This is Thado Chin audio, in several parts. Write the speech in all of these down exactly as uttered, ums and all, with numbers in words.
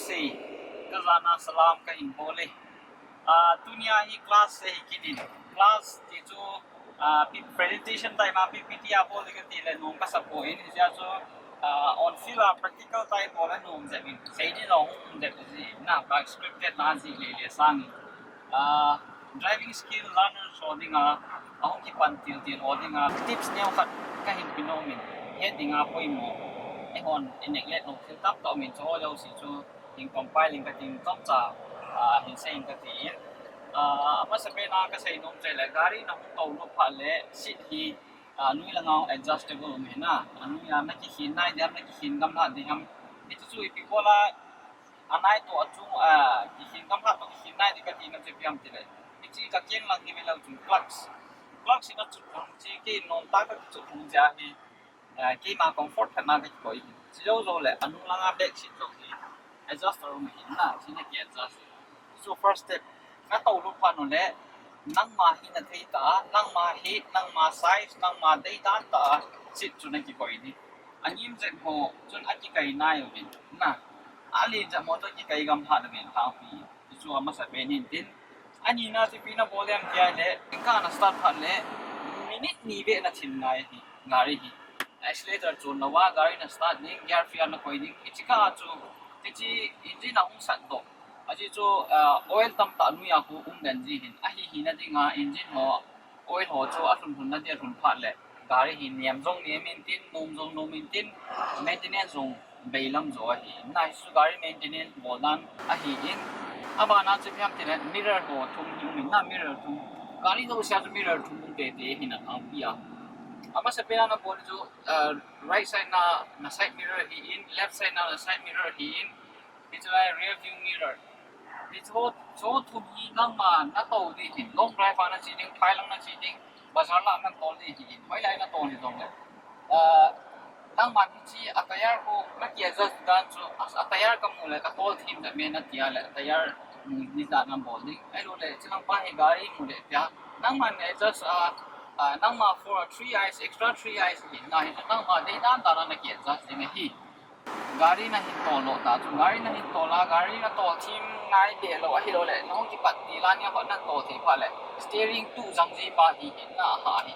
Sei, kajana salam kahin bol e. Ah, tunia hi class ahi kit in. Class ti chu, ah, pi-, presentation time a P P T a bol ding kati le nom kasa poi, hijeh chun, ah, on field a practical time bol a nom jep in. Sei ding jong hung um jep in, na, ka scripted na jih le le sang in. Ah, driving skill learner ho dinga, ahung kipan til til ho dinga tips neo khat kahin pe nom in, het dinga poimo. Eihon i neglect nom thil tamtah um in, chuho jouse chu hin compile in kati in, chomcha, ah, hin sei in kati in. Ah, amasapen a kasei nom chu ahile, gari nahung tolu phat le seat hi, ah, nui langa adjustable um ahi na. Anui a nakikhin nai ding ham, nakikhin gamlha ding ham. Hichu chu ipi bol a, anai toh achung, ah, kikhin gamlha toh kikhin nai ding kati nom chu ipi ham tile, hiche kakeng lang hi veleu chun clutch. Clutch hi nachut lhung chu, kei nom tah a kakichut lhung jeh ahi, ah, keima comfort khat na kakikoi hi. Chujou jou le, anung langa back seat jong hi adjust a um ahi na, hiche naki adjust. So first step, natolu phat u le, nangma hina thei tah a, nangma height, nangma size, nangma deidan tah a seat chu nakikoi ding. Angim jep ho chun akikai nai uvin, na. Alen jep ho chu akikai gamlha uvin, lhangpi. Hichu amasapen in tin. Anina chu ipi nabol em tia le, kah na start phat le, minute ni beh nathim ngai hi, gari hi. Accelerator chon louva, gari na start ding, gear free a nakoi ding. Hiche kah chu, hiche engine ahung sat doh. Ajeh chu, ah, oil tamtah nui a khu um den ji hin. Ahi hina dinga engine ho, oil ho chu alhun lhun na dia lhun phat le, gari hi nem jong nem in tin, nom jong nom in tin, maintenance jong beilam jo ahi. Na hichu gari maintenance bol dan ahi in, abana chu ipi ham tile mirror ho thum hi um in na, mirror thum. Gari jousea chu mirror thum um tete hi na lhangpi a. Amasapen a nabol chu, ah, right side na na side mirror hi in, left side na na side mirror hi in, hichu lai rear view mirror. Hichu, chu thum hi nangma natol ding hin, long drive a nache ding, phai lang nache ding, bazar lah natol ding hin, hoilai natol hi jongle, ah, nangman hiche a tyre khu naki adjust dan chu, a, a tyre kamu le katol them jep e natia le, a tyre mu ni dan nabol ding. Ahiloule, hiche langpa hi gari mu le tia, nangman adjust a, ah, nangma for three eyes, extra three eyes hi na, hichu nangma deidan dan a naki adjust ding ahi. Gari nahin tol lou tah chu, gari nahin tol a, gari natol them ngai deh lou ahiloule, nahung kipat til a nia ho natol thei phat le, steering tuh jang ji pa hi hin na, aha hi.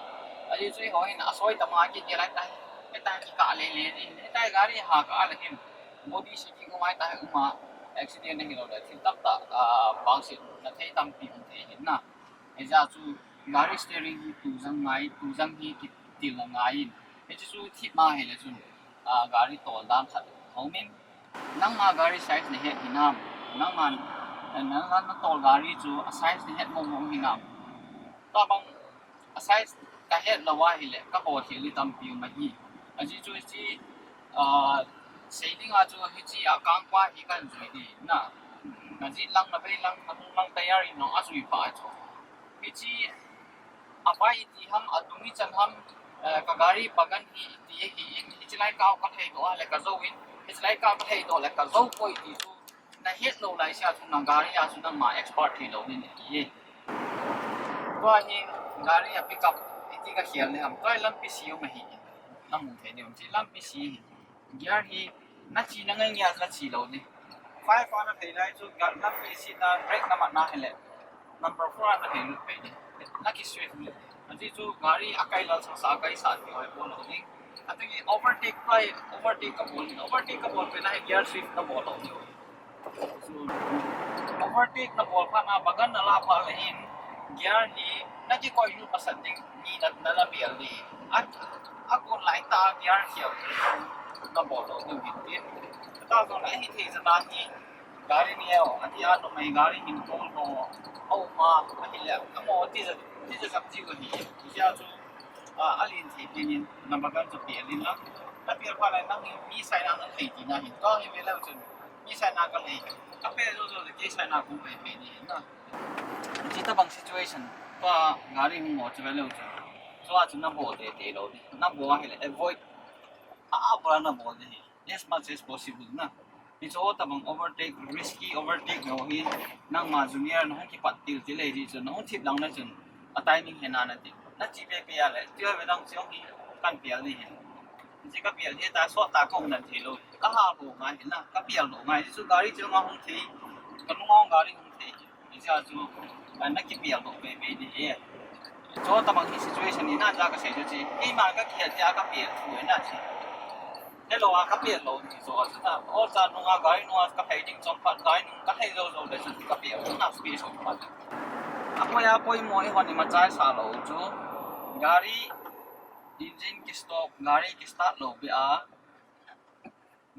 Ajeh chu eiho hin asoi tama kiti lai tai, hitia kikah le le ding, hitia gari ha kah le hin, body shaking um mai tai, um a, accident ahiloule thil tamtah, ah, bangset na thei tampi um thei hin na. Hijeh chun gari steering hi tuh jang ngai, tuh jang hi kitil ngai in. Hichu chu thip ma hile chun, ah, gari tol dan khat aumin. Nangma gari size nahet hinam. Nangma, eh, nang, nang natol gari chu a size nahet mong mong hinam. Tabang a size kahet lou ahile, kabolkhel ding tampi um ahi. Ajeh chu hiche, ah, sei dinga chu hiche akangpa hi kahin jui ding na. Najih lang, navei lang, nanung lang tyre in jong ajui pha chu. Hiche, apai iti ham, adung ichan ham, eh, ka gari bagan hi iti ahi in, hiche lai kah kathei doh a le kajou in, hiche lai kah kathei doh le kajou poi ti chu, nahet lou laisea chu na gari a chu nangma expert thei lou ding ahi e. Tua hi gari a pickup iti kakhel le ham, tua hi lampi se um ahi in, namu thei diu, hiche lampi se hi. Gear hi nache nangai ngai a nache lou ding. Five a nathei lai chu ga-, lampi se na brake namat na hile, number four a nathei lut pai ding. Naki shift lut. Ajeh chu gari akai lal sasa, akaisah ti ho hi bol lou ding. Ating overtake pa hi, overtake kabol ding. Overtake kabol pen a hi gear shift nabol lou ding. Overtake nabol phat na, bagan nala phat le hin, gear hi nakikoi lut masat ding, ni na, na, nabel ding. A, akon lai tah gear khel nabol lou ding hin tin. Tua jong le hithei jeh a hi, gari neo, atia numei gari hin tol ho, aum a, ahile, amo tija, tija jap jiu ahi. Hijeh chun, ah, alen thei pen in, na bagan chu bel in lang. Nabel phat le nang hi mi saina nalhai tina hin, tua hi veleu chun, mi saina kalhai, kapel jou jou le kei saina kahung lhai pen in na. Hiche tabang situation, tua gari hung ho chu veleu chun, chua chu nabo tete lou ding, nabo ahile avoid, a, a, abol a nabol ding ahi, as much as possible na. Hiche ho tabang overtake, risky overtake ho hi, nangma junior nahung kipat til til ahi jeh chun, nahung thip lang le chun, a timing hena nati. Nache pepe a le, tia ve dang chu hi, kan pel ding ahi. Hiche kapel hi ta, sot ta kahung dan thei lou. Ka ha lou ngai hin na, ka pial lou ngai. Chu gari chu nga hung thei, ka nunga gari hung thei. Hijeh a chu, ah, na kipial lou be be ni e. Chu tabang hi situation hi na ja ka sei chu chi. Keima ka kihet tia ka pial thu na chi. Hello, a ka pial lou ni chu a chu na. O cha nunga gari nunga ka phei ding chom phat gari nung ka phei lou lou le chu ka pial na space of phat. A poi a poimo i hon i machai sa lou chu. Gari engine ki stop, gari ki start lou be a.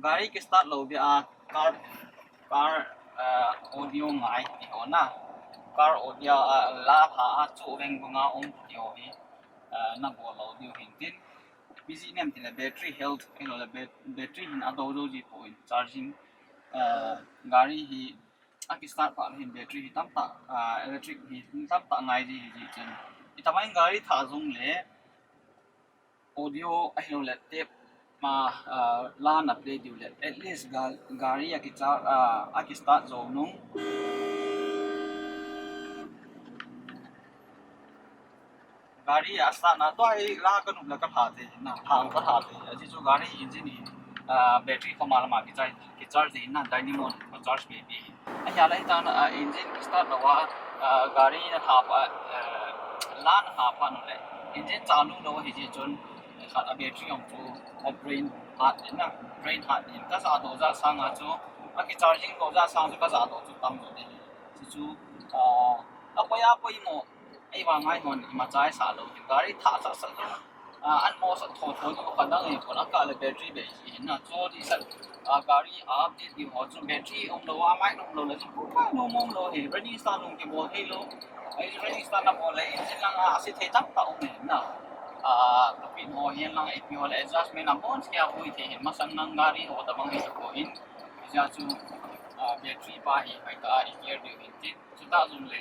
Gari ki start lou be a car, car, ah, audio ngai ti ho na. Car audio, ah, la pha a chu veng bunga um ti ho hi, ah, na bol lou diu hin tin. Busy nem ti le battery health, ilo le bat-, battery hin a do do ji po in charging, ah, gari hi a ki start pha le hin battery hi tam tah, ah, electric hi tam tah ngai ji hi ji chen. I tamai gari tha jong le, audio ahilou le tape ma, ah, la na play diu le, at least ga-, gari a ki cha-, ah, a ki start jou nung. Gari a start na tua hi la ka nup le ka tha te, na tha ka tha te. Ajeh chu gari engine hi, ah, battery kho ma lama ki charge, ki charge na dynamo ma charge be be. Ahi a lai ta na, ah, engine start lou a, ah, gari na tha pa, ah, la na tha pa nu le. Engine chalu lou hi ji chun, khat a battery jong chu, a drain hat in na, drain hat in. Ka ja doh ja sang a chu, a ki charging doh ja sang chu ka ja doh chu tam jo de. Chu chu, ah, a poi a poimo, ei vang ngai hon, i machai sa lou, gari tha sa sa. Ah, an mo sa tho tho ko ka dang e, ko la ka le battery be ji hin na, chu di sa, ah, gari update di ho chu battery um lou a, mai um lou le chu ko ka no mong lou hi, running start lung ki bol thei lou. Ai running start na bol le engine lang a, a si thei tam ta um hin na. Ah, ka pin ho hin lang, A P ho le adjustment a bon sia pui thei hin, masang nang gari ho tabang hi ko in. Hijeh chu, ah, battery pa hi, mai ta i gear di hin tin. Chuta jong le.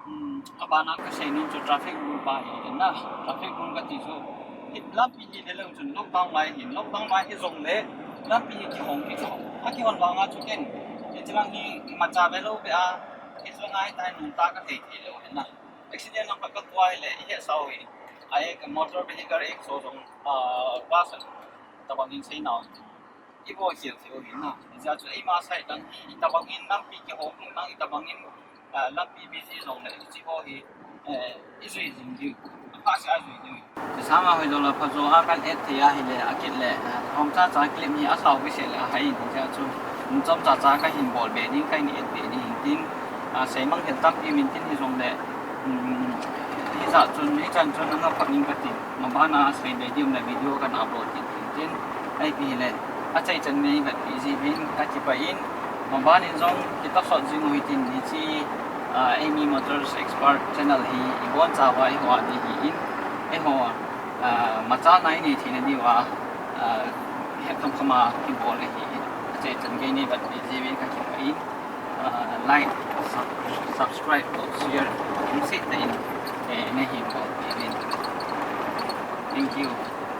Hmm, abana ka sei nom chu traffic rule pa hi na. Traffic rule ka ti chu. Hi lampi hi le lou chun lockdown lai hin. Lockdown lai hi jong le. Lampi hi kihong ki chu. A kihon vang a chu ken. Hiche lang hi macha ve lou be a. Hiche lang a hi tai nung ta ka thei thei lou hin na. Accident lang ka tuai le. Hi sa u hi. Ai ka motor vehicle ek so jong, ah, class tabang in sei nau. I bol khel khel u hin na. Hijeh chun eima side lang hi, i tabang in lampi kihong nung lang, i tabang in, ah, lampi busy jong le, hiche ho hi, eh, i jui jing diu. Apha se a jui diu. Ti sang a hoi jong le pha jo a kan et thei a hile, a kit le, ah, hom cha cha clip hi a sao kisel le a hai in, hijeh chun, um chom cha cha ka hin bol be ding, ka hin et be ding hin tin, ah, sei mang khel tampi min tin hi jong le, um, hijeh chun, hichan chun, anga pha ning ka tin, mabana sei be ding le video kan upload tin, tin, tin, ai pi le. Achai chan nei vet pi ji vin ka kipah in, maban in jong kita sot jing u hitin hiche, ah, Amy Motors Expert channel hi i bon chauva i hoa di hi in, eiho, ah, macha nai nei theina diuva, ah, het kham kham a kibol ahi in. Achai chan gei nei vet pi ji vin ka kipah in, ah, like, sub-, subscribe, share, hung seh tah in, eh, nei hin bol pi vin. Thank you.